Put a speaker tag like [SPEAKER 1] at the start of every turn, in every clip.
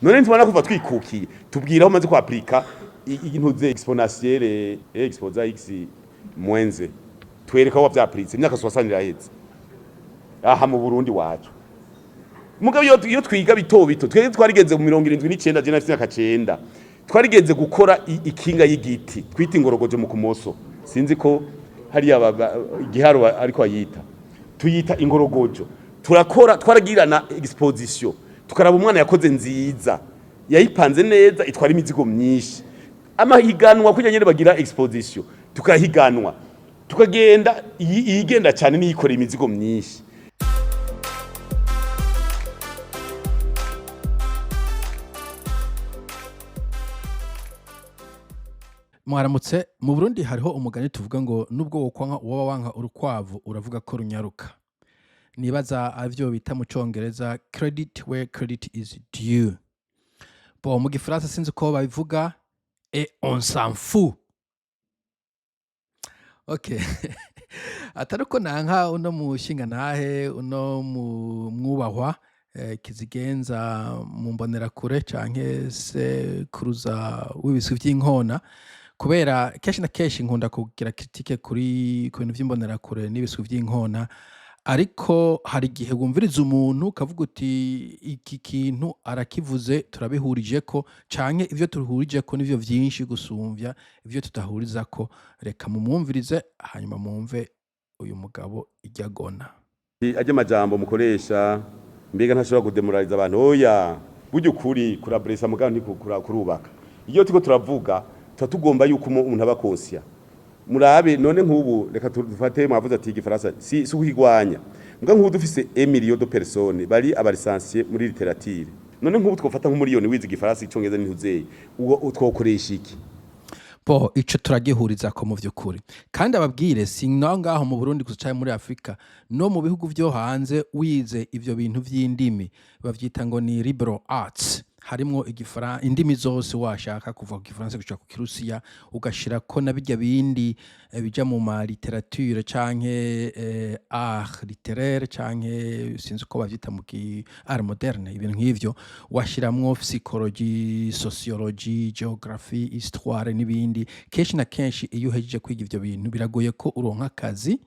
[SPEAKER 1] None ntibona kuva twikukiye, tubwira aho umaze kwapurika intuze exponentielle exposa x mwenze, twereka aho wavyapuritse. Imyaka 60 iraheze aha mu Burundi wacu. Mugabo iyo twiga bito bito, twebwe twarigeze mu 79, je nafise imyaka 9, twarigeze gukora ikinga y'igiti twita ingorogoje mu kumoso. Sinzi ko hariya igiharo ariko ayita, tuyita ingorogojo. Turakora, twaragirana exposition, tukaraba umwana yakoze nziza, yayipanze neza, itwara imizigo myinshi. Amahiganwa kugira nyene bagira exposition, tukahiganwa, tukagenda, iyigenda cyane niyikora imizigo myinshi.
[SPEAKER 2] Mwaramutse. Mu Burundi hariho umugani tuvuga ngo nubwo wokwanka, woba wanka urukwavu, uravuga ko runyaruka. Nibaza avyo bita mu congereza "credit where credit is due". Bon, mu gifaransa sinzi uko babivuga, et on s'en fout. Okay, atari uko nanka uno mushingantahe, uno mu mwubahwa kizigenza mu mbonerakure canke sekuruza w'ibiswi vy'inkona, kubera kenshi na kenshi nkunda kugira critique kuri ku bintu vy'imbonerakure n'ibiswi vy'inkona. Ariko hari igihe wumviriza umuntu ukavuga uti iki kintu arakivuze, turabihurijeko, canke ivyo tuhurijeko nivyo vyinshi gusumvya ivyo tudahurizako. Reka mumwumvirize, hanyuma mwumve uyu mugabo iryo agona.
[SPEAKER 1] Ajya amajambo mukoresha, mbega ntashobora kudemoraliza abantu? Oya, burya ukuri kurabresa, mugabo ntikukura kurubaka. Iyo turiko turavuga, tuba tugomba yuko umuntu aba conscient. Murabe none nk'ubu, reka dufate, mwavuze ati igifaransa si ukigwanya, mbwa nk'ubu dufise 1 million de personnes bari aba licenciés muri littérature. None nk'ubu twofata nk'umuriyoni wize igifaransa, icongereza n'intuzeye, uwo twokoresha iki?
[SPEAKER 2] Bo ico turagihurizako mu vy'ukuri. Kandi ababwire, si no ngaho mu Burundi gusa canke muri Afrika, no mu bihugu vyo hanze wize ivyo bintu vy'indimi bavyita ngo ni liberal arts, harimwo indimi zose washaka, kuva ku gifaransa gushika ku kirusiya, ugashirako na birya bindi bija mu ma littérature canke art littéraire, canke sinzi uko bavyita mu ki art moderne, ibintu nk'ivyo. Washiramwo psychologie, sociologie, geography, histoire n'ibindi. Kenshi na kenshi iyo uhejeje kwiga ivyo bintu, biragoye ko uronka akazi,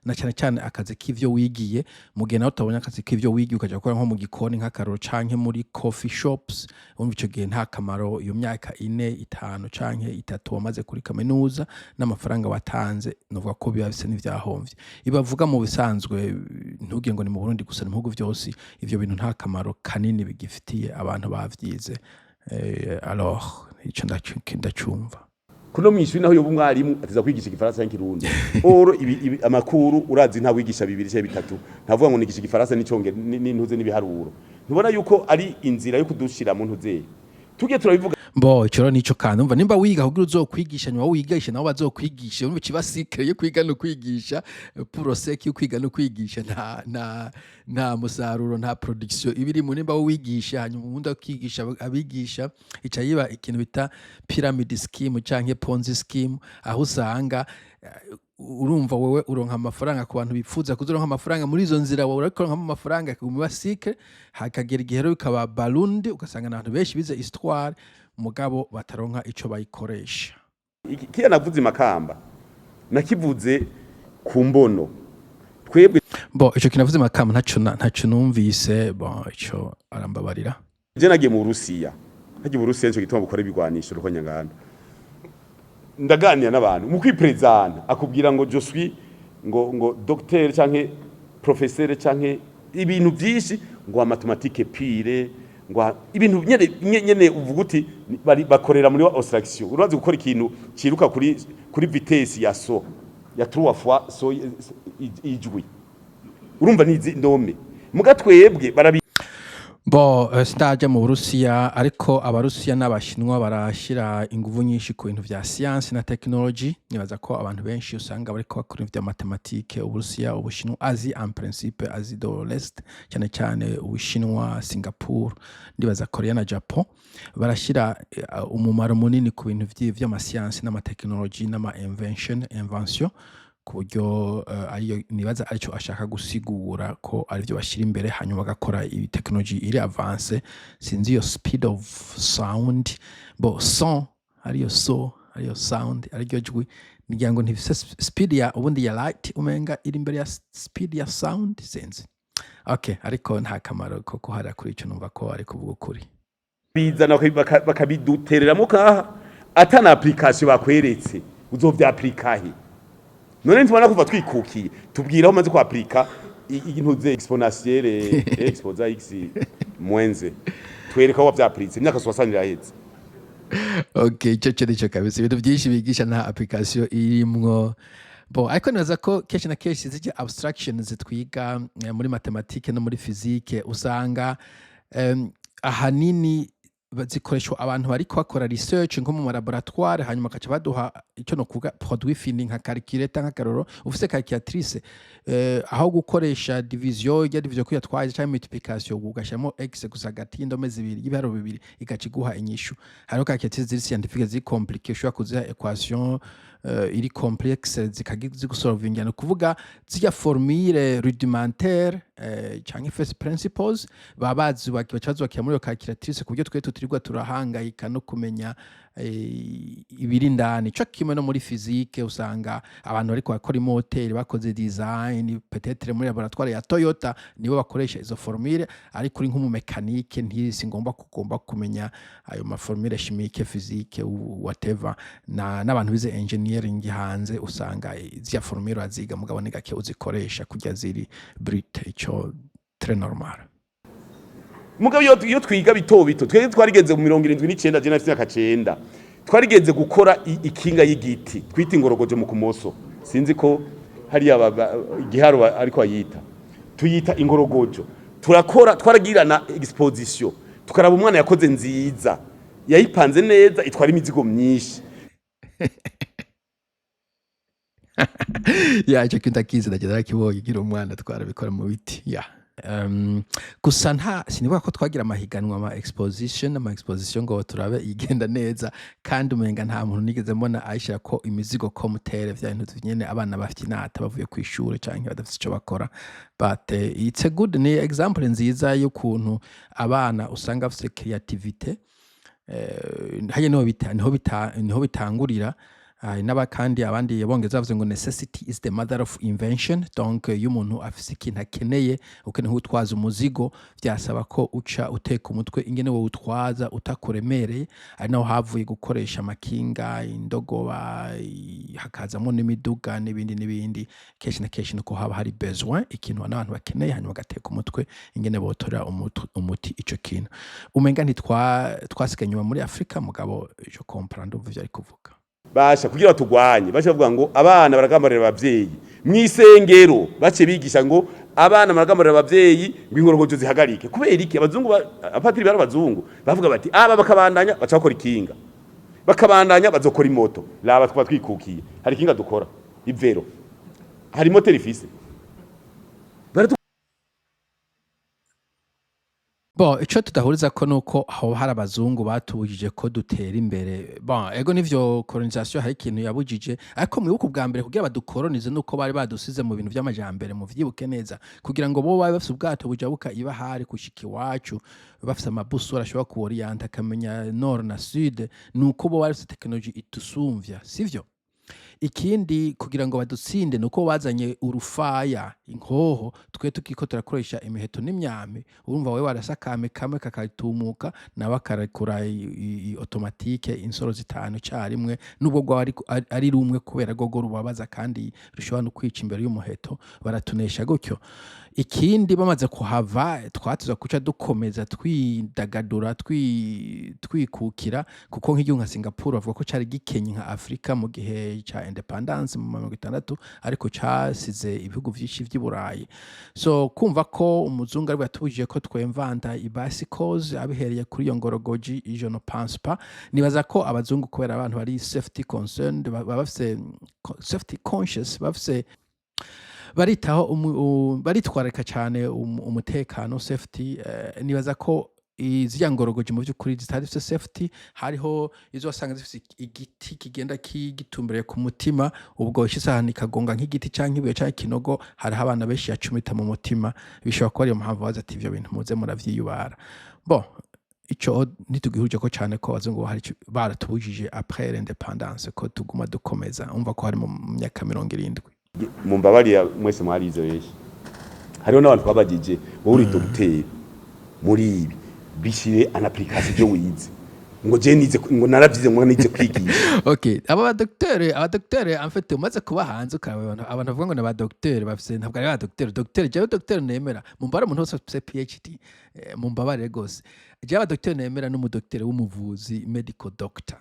[SPEAKER 2] na cyane cyane akazi k'ivyo wigiye. Mu gihe nawe utabonye akazi k'ivyo wigiye, ukaja gukora nko mu gikoni nk'akaroro, canke muri coffee shops, urumva ico gihe nta kamaro iyo myaka 4, 5 canke 3 wamaze kuri kaminuza n'amafaranga watanze, novuga ko biba bisa n'ivyahomvye. Ibavuga mu bisanzwe, ntugire ngo ni mu Burundi gusa, ni mu bihugu vyose, ivyo bintu nta kamaro kanini bigifitiye abantu bavyize. Alors ico ndacumva.
[SPEAKER 1] Kuno mwishuri naho yoba umwarimu ateza kwigisha igifaransa n'ikirundi oro ibi amakuru urazi, nta wigisha bibiri cyangwa bitatu, ntavuga ngo nigisha igifaransa n'icongereza n'intuze n'ibiharuro. Ntubona yuko ari inzira yo kudushira mu ntuzeye tugiye turabivuga?
[SPEAKER 2] Bo ico rero nico. Kandi umva, nimba wiga kugira uzokwigisha, nyuma wigisha nabo bazokwigisha, urumva kiba cycle yo kwiga no kwigisha, processus yo kwiga no kwigisha, nta musaruro, nta production iba irimo. Nimba wigisha, hanyuma ubundi akigisha abigisha, ica yiba ikintu bita pyramid scheme canke Ponzi scheme, aho usanga urumva wewe uronka amafaranga ku bantu bipfuza kuzoronka amafaranga muri izo nzira. Wowe uriko uronkamo amafaranga, akaguma iba cycle, hakagera igihe rero bikaba barundi, ugasanga abantu benshi bize histoire mugabo bataronka ico bayikoresha.
[SPEAKER 1] Kiya navuze imakamba, nakivuze ku mbono twebwe.
[SPEAKER 2] Bo ico kinavuze makamba, ntaco numvise. Bon, ico arambabarira.
[SPEAKER 1] Je nagiye mu Burusiya, hagiye mu Burusiya, nico gituma bukora ibigwanisho ruhonyanganda. Ndaganira n'abantu, mu kwiprezana akubwira ngo je suis ngo docteur canke professeur canke ibintu byinshi, ngo mathématique pure, ngo ibintu nyene uvuga uti bari bakorera muri abstraction. Urazi gukora ikintu ciruka kuri vitesse ya so ya trois fois so ijwi, urumva nizi ndome. Muga twebwe barabi
[SPEAKER 2] Bo sindaja mu Burusiya, ariko Abarusiya n'Abashinwa barashira inguvu nyinshi ku bintu vya science na technology. Nibaza ko abantu benshi usanga bariko bakora ibintu vya mathématique. Uburusiya, Ubushinwa, Asie en principe, Asie de l'Est, cyane cyane Ubushinwa, Singapore, ndibaza Korea na Japon, barashira umumaro munini ku bintu vy'ama science n'ama technology n'ama invention. Ku buryo ariyo nibaza arico ashaka gusigura, ko arivyo bashira imbere, hanyuma bagakora iyi technology iri avancée. Sinzi iyo speed of sound, bo son ariyo, so ariyo sound, ariryo jwi, ngira ngo ntifise speed ya ubundi ya light, umenga iri imbere ya speed ya sound, sinzi. Okay, ariko nta kamaro ko kuharira kuri ico, numva ko ari kuvuga ukuri.
[SPEAKER 1] Bizana bakabidutereramo kaha atana application bakweretse, uzovyaplika he? None ntibona kuva twikukiye? Tubwira aho umaze kwaplika intuze exponentielle exposant x moins, twereka aho wavyaplitse, imyaka 60 iraheze.
[SPEAKER 2] Okay, ico cyo nico kabisa. Ibintu byinshi bigisha nta application irimwo. Bon, ariko nibaza ko kenshi na kenshi zirya abstractions twiga muri mathématique no muri physique, usanga ahanini zikoreshwa abantu bariko bakora research nko mu laboratoire, hanyuma bakaca baduha icyo no kuvuga produit fini nka calculator. Nk'akaroro, ufise calculatrice, aho gukoresha division, ijya division ko yatwaje, cyangwa multiplication, ugashyiramo x gusa hagati y'indome zibiri, y'ibiharuro bibiri, igaca iguha inyishu. Hariho calculatrice ziri scientifique, ziri compliqué, ushobora kuziha equation iri complexe zigusolvinga. Ni ukuvuga zirya formule rudimentaire canke first principles baba bazubaka, baca bazubakira muri iyo calculatrice, ku buryo twe tutirirwa turahangayika no kumenya ibiri indani. Co kimwe no muri physique, usanga abantu bariko bakora imoteri, bakoze design peut-être muri laboratoire ya Toyota, nibo bakoresha izo formule. Ariko uri nk'umumekanike, ntisi ngomba kugomba kumenya ayo ma formule chimique, physique, whatever. Na n'abantu bize engineering hanze, usanga ziriya formule uraziga, mugabo ni gake uzikoresha kurya ziri brute. Ico très normal.
[SPEAKER 1] Mugabo iyo twiga bito bito, twebwe twarigeze mu 79, je nafite imyaka 9, twarigeze gukora ikinga y'igiti twita ingorogojo mu kumoso. Sinzi ko hariya igiharo ariko bayita, tuyita ingorogojo. Turakora, twaragirana exposition, tukaraba umwana yakoze nziza, yayipanze neza, itwara imizigo myinshi.
[SPEAKER 2] Ya, icyo kintu ndakizi, ndagenda nakibonye nkiri umwana, twarabikora mu biti ya. Gusa nta sinibuka ko twagira amahiganwa, ama exposition ngo turabe igenda neza. Kandi umenga nta muntu nigeze mbona ayishira ko imizigo ko mutere vya bintu nyene abana bafyinata bavuye kw'ishure canke badafise ico bakora. But it's a good, ni example nziza y'ukuntu abana usanga bafise creativité. Hariya niho bitangurira. N'aba kandi abandi abongereza bavuze ngo "Necessity is the mother of invention." Donc iyo umuntu afise ikintu akeneye, ukeneye gutwaza umuzigo, vyasaba ko uca uteka umutwe ingene wowutwaza utakuremereye. Ari naho havuye gukoresha amakinga, indogoba, hakazamwo n'imiduga n'ibindi n'ibindi. Kenshi na kenshi nuko haba hari besoin, ikintu n'abantu bakeneye, hanyuma bagateka umutwe ingene botora umuti ico kintu. Umenga twasigaye inyuma muri Afrika, mugabo je comprends, ndumva ivyo ari kuvuga.
[SPEAKER 1] Basha kugira batugwanye, baca bavuga ngo abana baragambarira abavyeyi. Mw'isengero bace bigisha ngo abana baragambarira abavyeyi, ngo ingorogojo zihagarike. Kubera iki? Abazungu, abapatiri bari abazungu, bavuga bati aba bakabandanya baca bakora ikinga, bakabandanya bazokora imoto. Laba twaba twikukiye, hari ikinga dukora, ivero, hari moteri ifise.
[SPEAKER 2] Bon, ico tudahurizako nuko hoba hari abazungu batubujije ko dutera imbere. Bon, ego nivyo, colonisation hari ikintu yabujije, ariko mwibuke ubwa mbere kugira badukolonize nuko bari badusize mu bintu vy'amajambere. Muvyibuke neza, kugira ngo bo babe bafise ubwato bujabuka ibahari gushika iwacu, bafise amabusora ashobora kuoriyanta akamenya nord na sud, nuko bo bari bafise technologie itusumvya, sivyo? Ikindi, kugira ngo badutsinde nuko bazanye urufaya, inkoho, twe tukiko turakoresha imiheto n'imyampi. Urumva wewe warasa akame kamwe kakatumuka, nawe akarekura automatique insoro zitanu icarimwe, nubwo rwaba ari rumwe, kubera rwogo rubabaza kandi rushobora no kwica imbere y'umuheto. Baratunesha gutyo. Ikindi, bamaze kuhava twatuza kuca dukomeza twidagadura, twikukira, kuko nk'igihugu nka Singapore bavuga ko cari gikenye nka Afrika mu gihe ca independence mu 60, ariko casize ibihugu vyinshi vy'i Burayi. So kumva ko umuzungu ariwe yatubujije ko twemvanta bicycles abihereye kuri iyo ngorogoji, je ne pense pas. Nibaza ko abazungu, kubera abantu bari safety concerned, baba bafise safety conscious, bafise baritaho baritwararika cane umutekano, safety. Nibaza ko Zirya ngorogoje mu vy'ukuri zitari zifise safety. Hariho izo wasanga zifise igiti kigenda gitumbereye ku mutima. Ubwo ishitse ahantu ikagonga nk'igiti canke ibuye canke ikinogo, hariho abana benshi yacumita mu mutima. Bishobora kuba ariyo mpamvu baza ati: "Ivyo bintu muze muravyiyubara." Bon, ico ntitugihurije ko cane, ko abazungu hari ico baratubujije après l'indépendance, ko tuguma dukomeza. Umva ko hari mu myaka 70.
[SPEAKER 1] Mumbabariya mwese mwarize benshi, hariho n'abantu twabagije: "Wowe uri dogiteri muri ibi, bishire en application ibyo wize." Ngo: "Je nize", ngo: "Naravyize", ngo: "Nize kwigisha."
[SPEAKER 2] Okay, aba badokiteri, abadokiteri en fait, umaze kuba hanze ukaraba abantu bavuga ngo ni abadokiteri bafise, ntabwo ari abadokiteri. Dogiteri, jewe dogiteri nemera, mumbare umuntu wese afise PhD, mumbabarire gose, jewe abadokiteri nemera n'umudokiteri w'umuvuzi, medical doctor.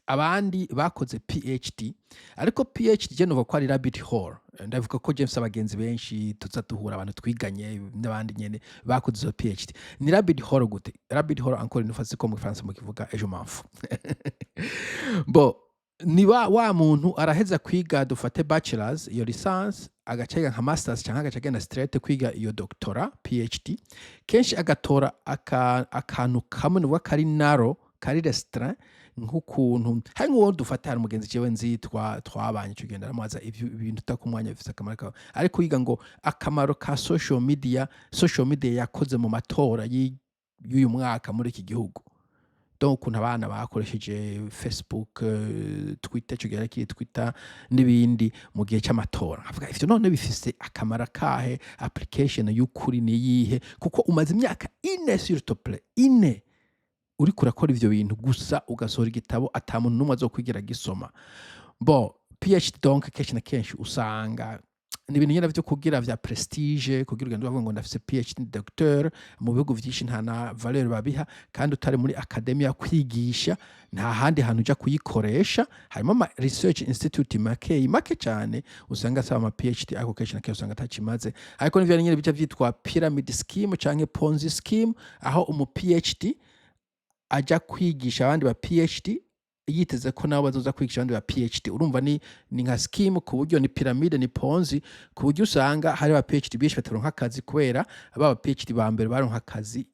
[SPEAKER 2] Abandi bakoze PhD, ariko PhD je nuvuga ko ari rabbit hole. Ndavuga ko je mfise abagenzi benshi tuza duhura, abantu twiganye n'abandi nyene bakoze izo PhD. Ni rabbit hole gute? Rabbit hole, encore une fois, siko mu Gifaransa mukivuga, je m'en fous. Bo ni wa muntu araheza kwiga, dufate bachelors, iyo licence, agaca yiga nka masters cyangwa agaca agenda straight kwiga iyo doctorat, PhD. Kenshi agatora akantu kamwe nuvuga kari narrow, kari restreint, nk'ukuntu hari nk'uwo dufata, hari umugenzi jewe nzi twabanye ico gihe, ndaramubaza ivyo ibintu utaka umwanya bifise akamaro kawe, ariko yiga ngo akamaro ka social media, social media yakoze mu matora y'uyu mwaka muri iki gihugu. Donc ukuntu abana bakoresheje Facebook, Twitter, ico gihe kiri Twitter, n'ibindi mu gihe c'amatora. Nkavuga: "Ivyo none bifise akamaro kahe? Application y'ukuri ni iyihe?" Kuko umaze imyaka 4, s'il te plaît, 4 uriko urakora ivyo bintu gusa, ugasohora igitabo ata muntu n'umwe azokwigira gisoma. Bon, PhD donc kenshi na kenshi usanga ni ibintu nyene vyo kugira vya prestige, kugira ugende bavuga ngo ndafise PhD, docteur. Mu bihugu vyinshi nta na valeur babiha, kandi utari muri academia kwigisha nta handi hantu uja kuyikoresha. Harimo ama research institute make make cane usanga asaba ama PhD, ariko kenshi na kenshi usanga atakimaze. Ariko nivyo nyene bica vyitwa pyramid scheme canke Ponzi scheme, aho umu PhD aja kwigisha abandi ba PhD yiteze ko nabo bazoza kwigisha abandi ba PhD. Urumva ni nka scheme, ku buryo ni pyramide, ni Ponzi, ku buryo usanga hari aba PhD benshi bataronka akazi, kubera aba PhD ba mbere baronka akazi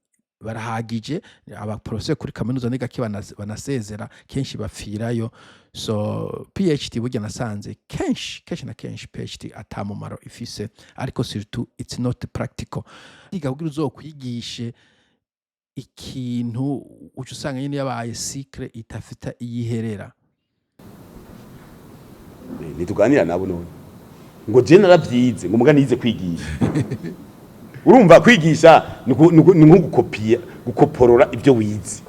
[SPEAKER 2] barahagije. Aba professeur kuri kaminuza ni gake banasezera, kenshi bapfirayo. So PhD burya nasanze kenshi, kenshi na kenshi PhD ata mumaro ifise, ariko surtout it's not practical. Yiga kugira uzokwigishe ikintu, uca usanga nyene yabaye cycle itafita iyiherera.
[SPEAKER 1] Ntituganira nabo none ngo: "Je naravyize", ngo: "Muga nize kwigisha." Urumva kwigisha ni nko gukopiya, gukoporora ibyo wize,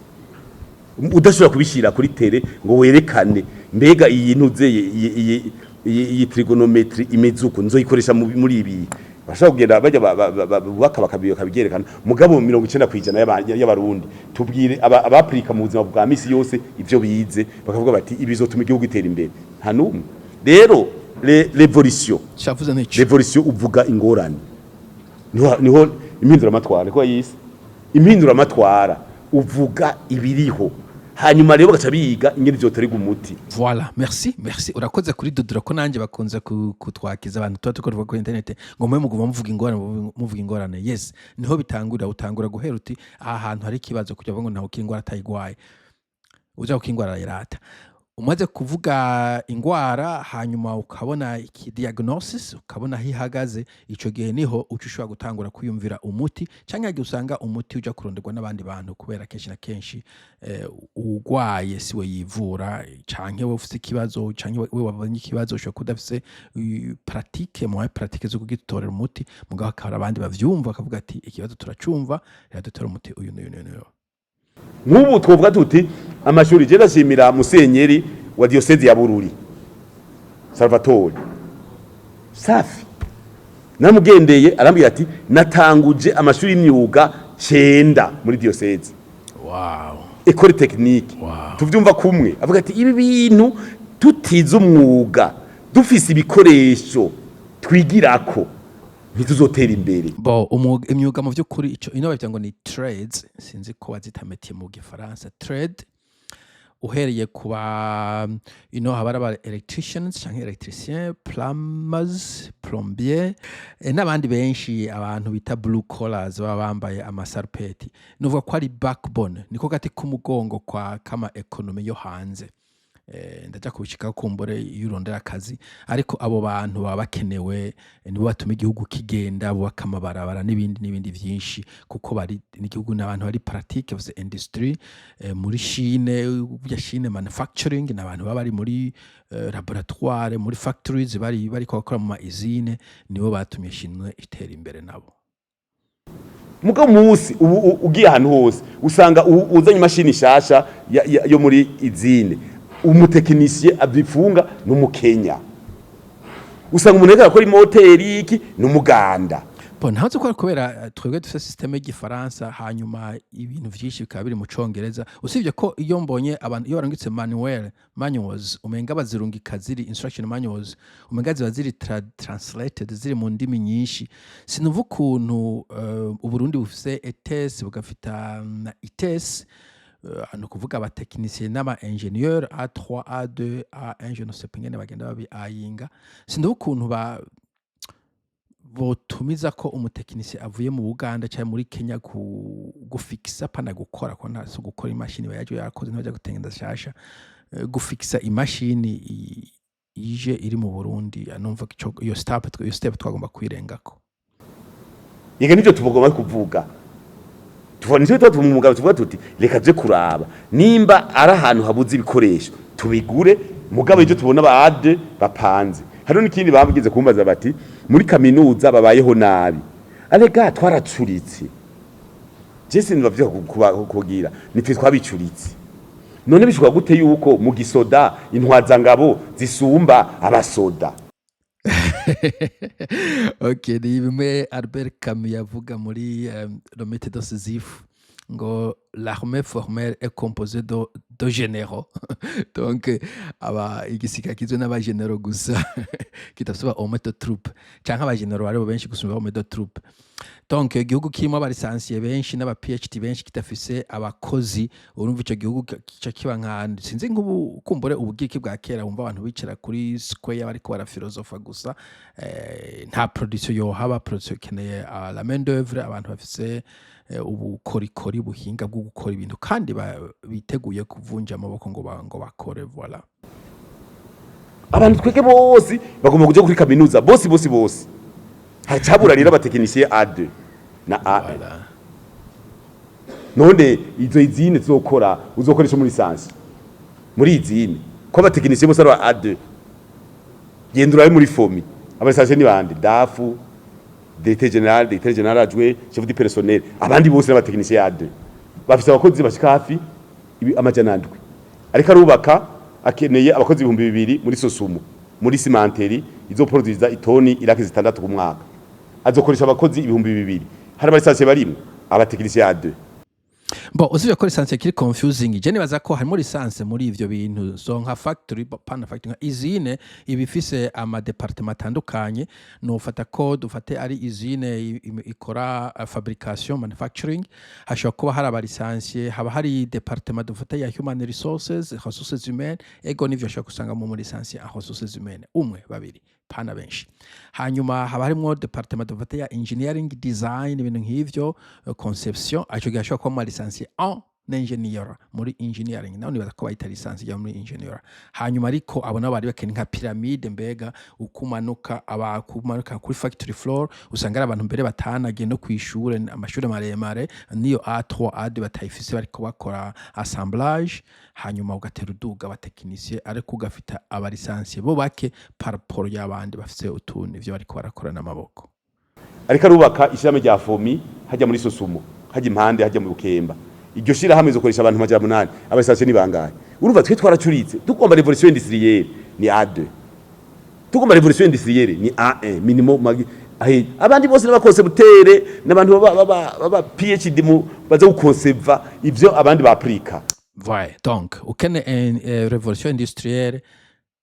[SPEAKER 1] udashobora kubishyira kuri terrain ngo werekane: mbega iyi ntuze, iyi trigonométrie imeze uko, nzoyikoresha muri ibi? Bashobora kugenda bajya bubaka bakabyerekana. Mugabo 90% y'Abarundi, tubwire abapurika mu buzima bwa misi yose ivyo bize, bakavuga bati: "Ibi bizotuma igihugu gitera imbere", nta n'umwe. Rero révolution
[SPEAKER 2] Cavuze n'ico.
[SPEAKER 1] Révolution uvuga ingorane, niho impinduramatwara, niko yise impinduramatwara, uvuga ibiriho, hanyuma rero bagaca biga ingene vyotorerwa umuti.
[SPEAKER 2] Voilà, merci, merci, urakoze kuri dudura ko nanjye bakunze kutwakiza abantu tuba turiko tuvuga kuri internet ngo mwe muguma muvuga ingorane, muvuga ingorane. Yes, niho bitangurira. Utangura guhera uti: "Aha hantu hari ikibazo", kugira ngo ntawe ukira ingwara atayigwaye, uja kuko ingwara arayirata. Umaze kuvuga ingwara, hanyuma ukabona iki diagnosis, ukabona aho ihagaze, ico gihe niho uca ushobora gutangura kwiyumvira umuti, canke hagihe usanga umuti uja kuronderwa n'abandi bantu, kubera kenshi na kenshi uwugwaye siwe yivura, canke wewe ufise ikibazo, canke wewe wabonye ikibazo, ushobora kuba udafise pratique, moyen pratique zo kugitorera umuti, mugabo hakaba hari abandi bavyumva bakavuga ati: "Ikibazo turacumva, reka dutore umuti uyu n'uyu n'uyu n'uyu."
[SPEAKER 1] Nk'ubu twovuga tuti amashuri, je ndashimira musenyeri wa diocèse ya Bururi, Salvatore Safi. Namugendeye arambwira ati: "Natanguje amashuri y'imyuga 9 muri diocèse." École technique. Tuvyumva kumwe. Avuga ati: "Ibi bintu tutize umwuga, dufise ibikoresho twigirako, ntituzotera imbere."
[SPEAKER 2] Bo imyuga mu by'ukuri, ico ino bavyita ngo ni trades, sinzi ko bazita métier mu Gifaransa, trade. Uhereye ku ba ino haba hari aba electricians canke electricien, plumbers, plombier, n'abandi benshi, abantu bita blue collars baba bambaye amasarupeti. Nuvuga ko ari backbone, niko gati k'umugongo kwa kama économie yo hanze. Ndaja kubishikako kumbure iyo urondera akazi, ariko abo bantu baba bakenewe, nibo batuma igihugu kigenda, bubaka amabarabara n'ibindi n'ibindi vyinshi, kuko bari n'igihugu n'abantu bari pratique, bafise industrie. Muri Chine, burya Chine manufacturing ni abantu baba bari muri laboratoire, muri factories, bari bariko bakora mu ma usine, nibo batumye Chine itera imbere nabo.
[SPEAKER 1] Muga munsi ubu ugiye ahantu hose usanga uzanye imashini shasha yo muri usine, umutekinisiye abifunga n'umukenya. Usanga umuntu ariko arakora imoteri iki n'umuganda.
[SPEAKER 2] Bon, ntazi ko ari kubera twebwe dufise système y'igifaransa, hanyuma ibintu vyinshi bikaba biri mu congereza. Usibye ko iyo mbonye abantu iyo barungitse manuel, manuals, umenga bazirungika ziri instruction manuals, umenga ziba ziri translated, ziri mu ndimi nyinshi. Sinumva ukuntu Uburundi bufise ETS, bugafita na ITS, ni ukuvuga abatekinisiye n'aba ingénieur A3, A2, A1, je ne sais pas ingene bagenda babi ayinga. Sinumva ukuntu ba botumiza ko umutekinisiye avuye mu Buganda canke muri Kenya gufikisa, pana gukora, ko nta si gukora imashini iba yaje yakoze, ntibaja gutengeza shasha. Gufikisa imashini ije iri mu Burundi, numva iyo step twagomba kwirengako.
[SPEAKER 1] Yega nivyo tugomba kuvuga, tuvuga nicyo tuba mu mugabo, tuvuga tuti reka tuje kuraba nimba ari ahantu habuze ibikoresho tubigure. Mugabo ibyo tubona ba A2 bapanze. Hariho n'ikindi babwize kumbaza bati muri kaminuza babayeho nabi. Arega twaracuritse, je sinabavyo kubwira, nitwe twabicuritse. None bishoboka gute yuko mu gisoda intwazangabo zisumba abasoda?
[SPEAKER 2] Ok, ni bimwe Albert Camus yavuga muri Le Mythe de Sisyphe, ngo l'armée formelle est composée de généraux. Donc aba igisirikare kigizwe n'abagénéraux gusa, kidafise aba homme de troupe, canke abagénéraux aribo benshi gusumba homme de troupe. Donc igihugu kirimo abalicenciés benshi n'aba PhD benshi kidafise abakozi, urumva ico gihugu kica kiba nka, sinzi, nk'ubu kumbure ubugiriki bwa kera, wumva abantu bicara kuri square bariko barafilozofa gusa. Nta production yohaba. Production ikeneye la main d'œuvre, abantu bafise ubukorikori, buhinga bwo gukora ibintu, kandi biteguye kuvunja amaboko ngo bakore, voilà.
[SPEAKER 1] Abantu twege bose bagomba kuja kuri kaminuza, bose bose bose. Hacabura rero abatekinisiye A2 na A1.
[SPEAKER 2] Voilà.
[SPEAKER 1] None izo usine zokora, uzokoresha muri licence muri usine ko abatekinisiye bose ari aba A2? Genda urabe muri FOMI, abalicenciés ni bande? DAF, directeur général, directeur général adjoint, chef du personnel, abandi bose n'abatekinisiye A2. Bafise abakozi bashika hafi 700. Ariko arubaka, akeneye abakozi 2000 muri SOSUMO, muri cimenterie izoproduza itoni iraki 6 ku mwaka, azokoresha abakozi 2000. Hari abalicenciés barimwo, abatekinisiye A2.
[SPEAKER 2] Bon, usibye ko licence kiri confusing, je nibaza ko harimo licence muri ivyo bintu. So nka factory, pana factory, nka usine iba ifise ama département atandukanye. Nofata ko dufate ari usine ikora fabrication, manufacturing, hashobora kuba hari abalicenciés, haba hari département dufate ya human resources, ressources humaines. Ego nivyo, ashobora gusangamo muri licencié en ressources humaines umwe, babiri, pana benshi. Hanyuma haba harimwo département dufate ya engineering design, ibintu nk'ivyo, conception. Ico gihe hashobora kuba licencié en ingénieur, muri engineering naho nibaza ko bayita licence ya muri ingénieur. Hanyuma ariko abo nabo bari bakeneye nka pyramide, mbega uko umanuka, aba kumanuka kuri factory floor, usanga ari abantu mbere batanagiye no kwishure, amashure maremare, niyo A3, A2 batayifise, bariko bakora assemblage. Hanyuma ugatera uduga abatekinisiye, ariko ugafita abalicenciés bo bake par rapport y'abandi bafise utuntu ivyo bariko barakora n'amaboko.
[SPEAKER 1] Ariko arubaka ishirahamwe rya FOMI hajya muri SOSUMO, hajya impande, hajya mu Bukemba. Iryo shirahamwe izokoresha abantu 800. Abalicenciés ni bangahe? Urumva twe twaracuritse. Tugomba révolution industrielle ni A2, tugomba révolution industrielle ni A1 minimum. Ahe abandi bose n'abaconcepteurs, n'abantu baba PhD mu baza gukonseva ivyo abandi baprika.
[SPEAKER 2] Ouais, donc ukene révolution industrielle,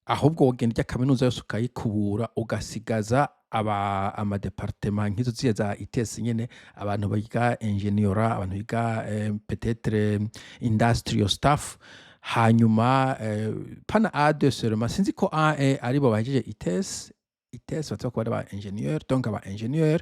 [SPEAKER 2] ahubwo wogenda ijya kaminuza yose ukayikubura, ugasigaza aba amadépartements nk'izo ziya za ITS nyene, abantu biga ingénieur, abantu biga peut-être industrial staff. Hanyuma pana A2 seulement, sinzi ko A1 aribo bahejeje ITS. ITS bataba kuba ari ba ingénieur, donc aba ingénieur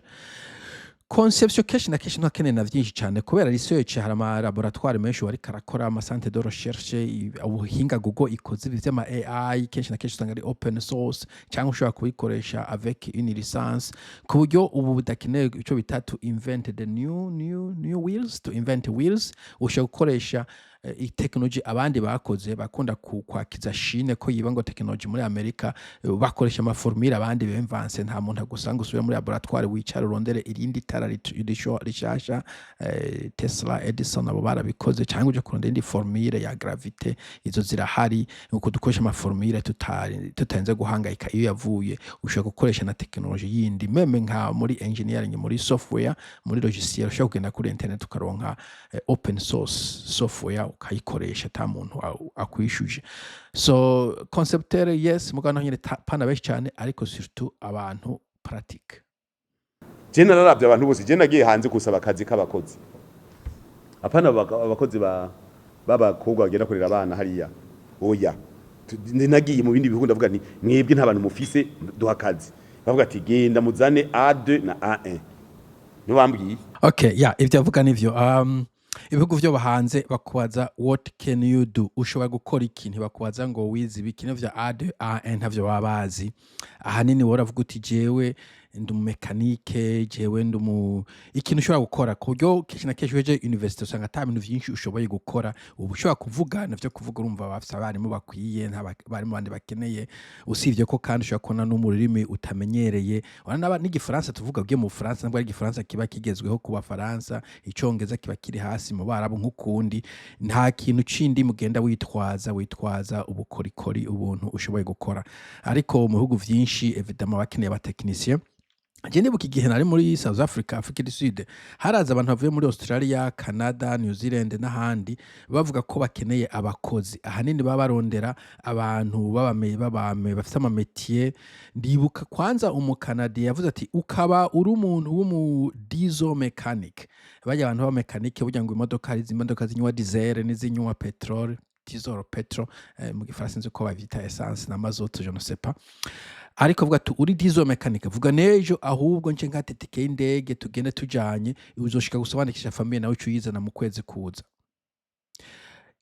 [SPEAKER 2] conception kenshi na kenshi ntakeneye na vyinshi cane, kubera research hari ama laboratoire menshi bariko arakora, ama centre de recherche, ubuhinga Google ikoze ibi vy'ama AI, kenshi na kenshi usanga ari open source cyangwa ushobora kubikoresha avec une licence, ku buryo ubu budakeneye ico bita to invent the new wheels, to invent wheels. Ushobora gukoresha technology abandi bakoze. Bakunda kwakiza Chine ko yiba ngo technology muri Amerika, bakoresha ama formule abandi bemvanse. Nta muntu agusanga usubire muri laboratoire wicara urondere irindi tara rishasha. Tesla, Edison, abo barabikoze, cyangwa uje kurondera indi formule ya gravité, izo zirahari. Nuko dukoresha ama formule tutari tutarinze guhangayika iyo yavuye. Ushobora gukoresha na technology yindi, même nka muri engineering, muri software, muri logiciel, ushobora kugenda kuri internet ukaronka open source software ukayikoresha ata muntu akwishuje. So concepteur, yes, mugabo naho nyene pana benshi cyane, ariko surtout abantu pratique.
[SPEAKER 1] Je nararavye abantu bose. Je nagiye hanze gusaba akazi k'abakozi, apana abakozi ba b'abakobwa bagenda kurera abana hariya, oya. Nagiye mu bindi bihugu, ndavuga nti: "Mwebwe nta bantu mufise, duha akazi." Bavuga ati: "Genda muzane A2 na A1." Nibo bambwiye.
[SPEAKER 2] Okay, yeah, ivyo avuga nivyo. Ibihugu vyo hanze bakubaza: "What can you do?" Ushobora gukora iki? Ntibakubaza ngo wize ibiki vya A2, A1, ntavyo baba bazi. Ahanini wowe uravuga uti: "Jewe ndi umumekanike, jewe ndi umu", ikintu ushobora gukora, ku buryo kenshi na kenshi uhejeje university usanga ata bintu vyinshi ushoboye gukora. Uba ushobora kuvuga navyo, kuvuga urumva bafise abarimu bakwiye, nta barimu bandi bakeneye. Usibye ko kandi ushobora kubona no mu rurimi utamenyereye. Urabona n'igifaransa tuvuga, ugiye mu Bufaransa nabwo ari igifaransa kiba kigezweho ku Bafaransa, icongereza kiba kiri hasi mu Barabu nk'ukundi. Nta kintu cindi mugenda witwaza, witwaza ubukorikori, ubuntu ushoboye gukora. Ariko mu bihugu vyinshi, évidemment, bakeneye aba technicien. Je ndibuka igihe nari muri South Africa, Afrique du Sud, haraza abantu bavuye muri Australia, Canada, New Zealand n'ahandi, bavuga ko bakeneye abakozi. Ahanini baba barondera abantu babame bafise ama métier. Ndibuka kwanza umukanadi yavuze ati: "Ukaba uri umuntu w'umu diesel mechanic." Barya abantu b'abamekanike burya ngo imodoka, hari imodoka zinywa diesel n'izinywa petrol, diesel, petrol, mu gifaransa nzi ko bavyita essence na mazout, je ne sais pas. Ariko avuga ati: "Uri diesel mechanic, vuga n'ejo ahubwo nce nkata itike y'indege tugende tujanye, uzoshika gusa wandikisha famille nawe uce uyizana mu kwezi kuza."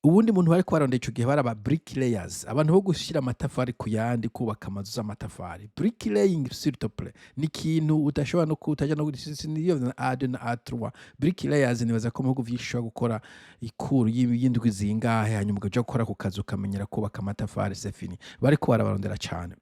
[SPEAKER 2] Uwundi muntu bariko barondera ico gihe bari aba bricklayers, abantu bo gushira amatafari ku yandi, kubaka amazu z'amatafari. Bricklaying, s'il te plaît, ni ikintu udashobora no kutaja no niyo na A2 na A3. Bricklayers, nibaza ko mu bihugu vyinshi ushobora gukora i cours y'indwi zingahe, hanyuma ukaja gukora ku kazi ukamenyera kubaka amatafari, c'est fini. Bariko barabarondera cane.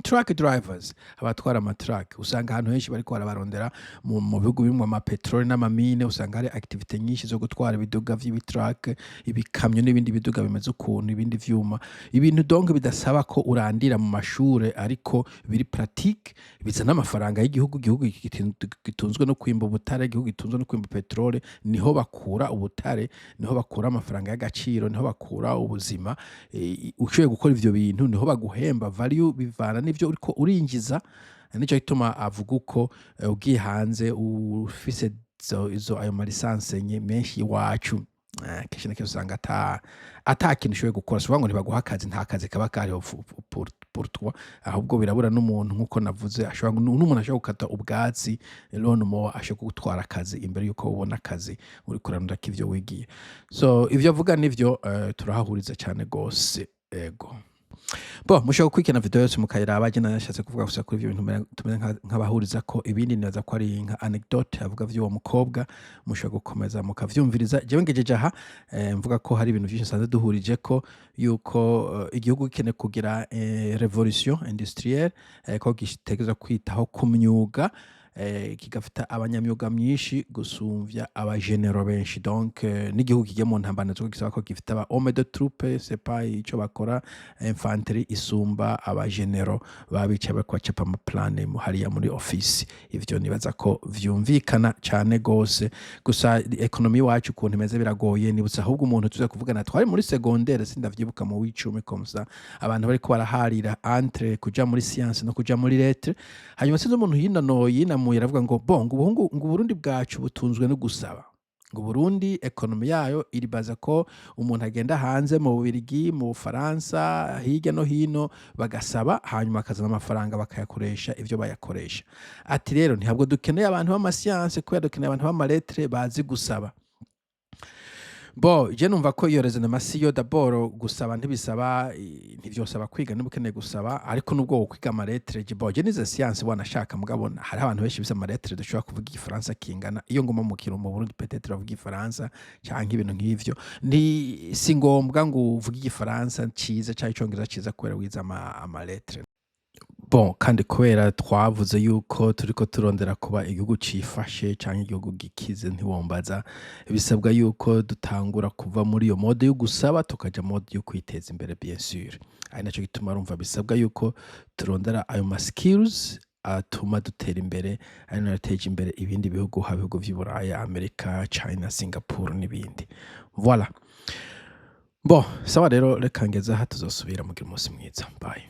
[SPEAKER 2] Truck drivers, abatwara ama truck, usanga ahantu henshi bariko barabarondera. Mu bihugu birimwo amapetroli n'ama mine, usanga hari activité nyinshi zo gutwara ibiduga vy'ibi truck, ibikamyo n'ibindi biduga bimeze ukuntu, ibindi vyuma, ibintu donc bidasaba ko urandira mu mashure, ariko biri pratique, bizana amafaranga y'igihugu. Igihugu gitunzwe no kwimba ubutare, igihugu gitunzwe no kwimba petrole, niho bakura ubutare, niho bakura amafaranga y'agaciro, niho bakura ubuzima. Ushoboye gukora ivyo bintu, niho baguhemba value, bivana n'ivyo uriko urinjiza. Nico gituma avuga uko ugiye hanze ufise izo ayo ma licence menshi iwacu, kenshi na kenshi usanga ata kintu ushoboye gukora. Si ukuvuga ngo ntibaguha akazi, nta kazi kaba kariho pour toi, ahubwo birabura n'umuntu, nk'uko navuze, ashobora n'umuntu ashobora gukata ubwatsi, lawn mower, ashobora gutwara akazi imbere yuko ubona akazi uriko urarondako ivyo wigiye. So ivyo avuga nivyo, turahahuriza cane gose, ego. Bo mushobora gukurikirana video yose mukayiraba. Je nashatse kuvuga gusa kuri ivyo bintu tumeze nk'abahuriza ko. Ibindi nibaza ko ari nka anecdote avuga vy'uwo mukobwa, mushobora gukomeza mukavyumviriza. Jewe ngejeje aha, mvuga ko hari ibintu vyinshi nsanzwe duhurije ko, yuko igihugu gikeneye kugira révolution industrielle, ko gitegerezwa kwitaho ku myuga, kigafita abanyamyuga myinshi gusumvya abagenero benshi. Donc n'igihugu kigiye mu ntambara naco gisaba ko gifite aba homme de troupe, c'est pas ico bakora infanterie isumba abagenero baba bicaye bariko bacapa ama plan hariya muri office. Ivyo nibaza ko vyumvikana cane gose. Gusa économie iwacu ukuntu imeze biragoye. Nibutse ahubwo umuntu tuza kuvugana, twari muri secondaire, sindavyibuka, mu w'icumi comme ça, abantu bariko baraharira entre kuja muri science no kuja muri lettre. Hanyuma sinzi umuntu yinonoye yinamuye, aravuga ngo bon, ngo ubuhungu, ngo Uburundi bwacu butunzwe no gusaba. Ngo Burundi économie yayo iribaza ko umuntu agenda hanze, mu Bubirigi, mu Bufaransa, hirya no hino, bagasaba, hanyuma bakazana amafaranga, bakayakoresha ivyo bayakoresha. Ati rero ntabwo dukeneye abantu b'ama sciences, kubera dukeneye abantu b'ama lettres bazi gusaba. Bon, je numva ko iyo raisonnement siyo. D'abord, gusaba ntibisaba, ntivyosaba kwiga niba ukeneye gusaba, ariko nubwo wokwiga ama lettres, je, bon, je nize science wanashaka, mugabo hariho abantu benshi bize ama lettres dushobora kuvuga igifaransa kingana. Iyo nguma mu kirundo mu Burundi, peut-être bavuga igifaransa canke ibintu nk'ivyo. Ni si ngombwa ngo uvuge igifaransa ciza canke icongereza ciza kubera wize ama lettres. Bon, kandi kubera twavuze yuko turiko turondera kuba igihugu cifashe canke igihugu gikize, ntiwombaza, bisabwa yuko dutangura kuva muri iyo mode yo gusaba, tukaja mode yo kwiteza imbere, bien sûr. Ari naco gituma urumva bisabwa yuko turondera ayo ma skills atuma dutera imbere, ari nayo yateje imbere ibindi bihugu, haba ibihugu vy'i Buraya, Amerika, China, Singapore n'ibindi. Voilà. Bon, sawa rero, reka ngeze aha, tuzosubira. Mugira umunsi mwiza. Bye.